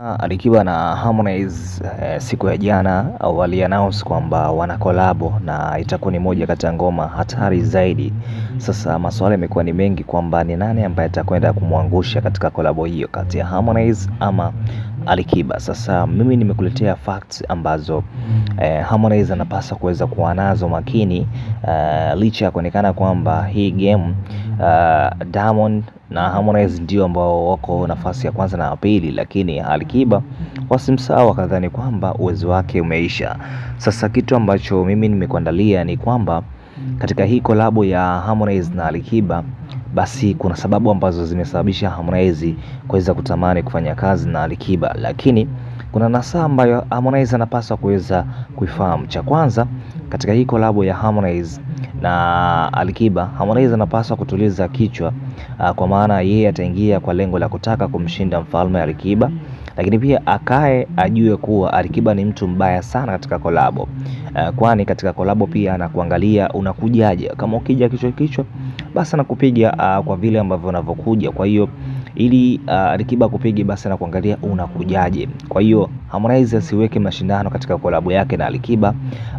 Alikiba na Harmonize siku ya jana wali-announce kwamba wana kolabo na itakuwa ni moja kati ya ngoma hatari zaidi. Sasa maswali yamekuwa ni mengi kwamba ni nani ambaye atakwenda kumwangusha katika kolabo hiyo kati ya Harmonize ama Alikiba. Sasa mimi nimekuletea facts ambazo Harmonize anapaswa kuweza kuwa nazo makini, licha ya kuonekana kwamba hii game Diamond na Harmonize ndio ambao wako nafasi ya kwanza na ya pili, lakini Alikiba wasimsahau wakadhani kwamba uwezo wake umeisha. Sasa kitu ambacho mimi nimekuandalia ni kwamba katika hii kolabo ya Harmonize na Alikiba, basi kuna sababu ambazo zimesababisha Harmonize kuweza kutamani kufanya kazi na Alikiba, lakini kuna nasaha ambayo Harmonize anapaswa kuweza kuifahamu. Cha kwanza, katika hii kolabo ya Harmonize na Alikiba, Harmonize anapaswa kutuliza kichwa, kwa maana yeye ataingia kwa lengo la kutaka kumshinda mfalme Alikiba, lakini pia akae ajue kuwa Alikiba ni mtu mbaya sana katika kolabo, kwani katika kolabo pia anakuangalia unakujaje. Kama ukija kichwa kichwa, basi anakupiga kwa vile ambavyo unavyokuja. Kwa hiyo ili Alikiba kupige, basi anakuangalia unakujaje. Kwa hiyo Harmonize asiweke mashindano katika kolabo yake na Alikiba,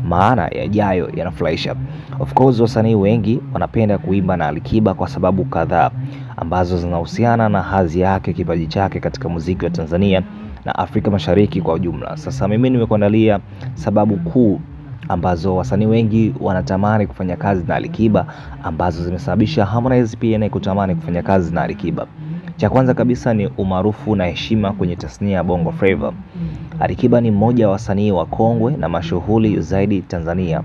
maana yajayo yanafurahisha. Of course wasanii wengi wanapenda kuimba na Alikiba kwa sababu kadhaa ambazo zinahusiana na hadhi yake, kipaji chake katika muziki wa Tanzania na Afrika Mashariki kwa ujumla. Sasa mimi nimekuandalia sababu kuu ambazo wasanii wengi wanatamani kufanya kazi na Alikiba, ambazo zimesababisha Harmonize pia naye kutamani kufanya kazi na Alikiba. Cha kwanza kabisa ni umaarufu na heshima kwenye tasnia ya Bongo Flava. Alikiba ni mmoja wa wasanii wakongwe na mashuhuri zaidi Tanzania.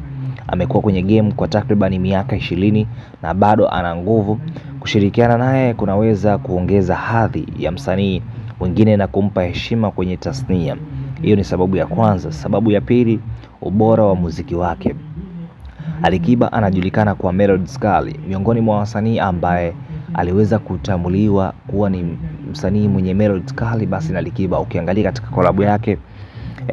Amekuwa kwenye game kwa takriban miaka 20 na bado ana nguvu. Kushirikiana naye kunaweza kuongeza hadhi ya msanii mwingine na kumpa heshima kwenye tasnia. Hiyo ni sababu ya kwanza. Sababu ya pili, ubora wa muziki wake. Alikiba anajulikana kwa melodies kali, miongoni mwa wasanii ambaye aliweza kutambuliwa kuwa ni msanii mwenye melodies kali basi na Alikiba. Ukiangalia katika kolabo yake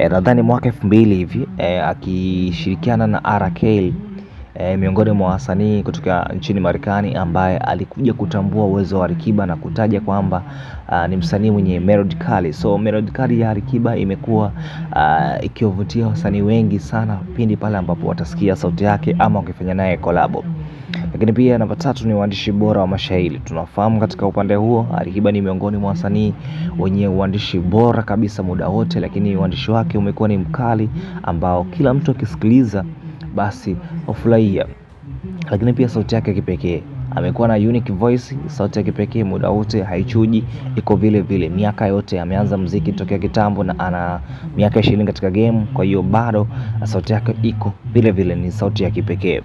nadhani mwaka 2000 hivi akishirikiana na RK, miongoni mwa wasanii kutoka nchini Marekani ambaye alikuja kutambua uwezo wa Alikiba na kutaja kwamba ni msanii mwenye melody kali. So melody kali ya Alikiba imekuwa ikiwavutia wasanii wengi sana pindi pale ambapo watasikia sauti yake ama wakifanya naye kolabo. Lakini pia namba tatu ni uandishi bora wa mashairi. Tunafahamu katika upande huo Alikiba ni miongoni mwa wasanii wenye uandishi bora kabisa muda wote, lakini uandishi wake umekuwa ni mkali ambao kila mtu akisikiliza basi hufurahia. Lakini pia sauti yake ya kipekee, amekuwa na unique voice, sauti ya kipekee muda wote, haichuji, iko vile vile miaka yote. Ameanza muziki tokea kitambo na ana miaka 20 katika game, kwa hiyo bado sauti yake iko vile vile, ni sauti ya kipekee.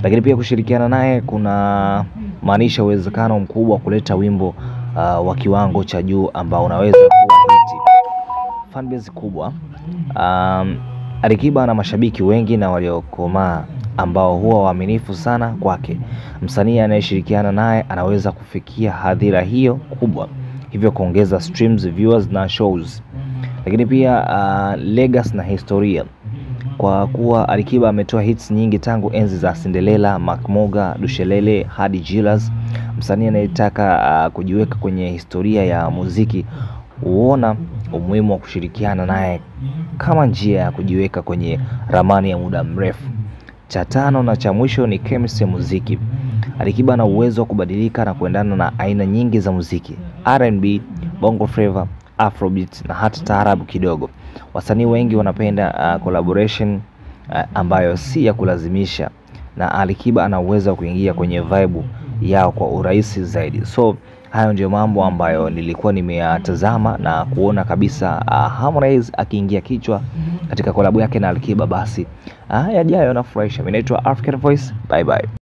Lakini pia kushirikiana naye kuna maanisha uwezekano mkubwa wa kuleta wimbo wa kiwango cha juu ambao unaweza kuwa hiti. Fanbase kubwa. Alikiba ana mashabiki wengi na waliokomaa ambao huwa waaminifu sana kwake. Msanii anayeshirikiana naye anaweza kufikia hadhira hiyo kubwa, hivyo kuongeza streams, viewers na shows. Lakini pia legacy na historia, kwa kuwa Alikiba ametoa hits nyingi tangu enzi za Cinderella, Macmoga, Dushelele hadi Jilas. Msanii anayetaka kujiweka kwenye historia ya muziki huona umuhimu wa kushirikiana naye kama njia ya kujiweka kwenye ramani ya muda mrefu. Cha tano na cha mwisho ni chemistry ya muziki. Alikiba ana uwezo wa kubadilika na kuendana na aina nyingi za muziki, R&B, Bongo Flava, Afrobeat na hata taarabu kidogo. Wasanii wengi wanapenda collaboration ambayo si ya kulazimisha, na Alikiba ana uwezo wa kuingia kwenye vibe yao kwa urahisi zaidi. So hayo ndio mambo ambayo nilikuwa nimeyatazama na kuona kabisa Harmonize akiingia kichwa katika kolabo yake na Alikiba, basi yajayo yanafurahisha. Mimi naitwa African Voice. Bye bye.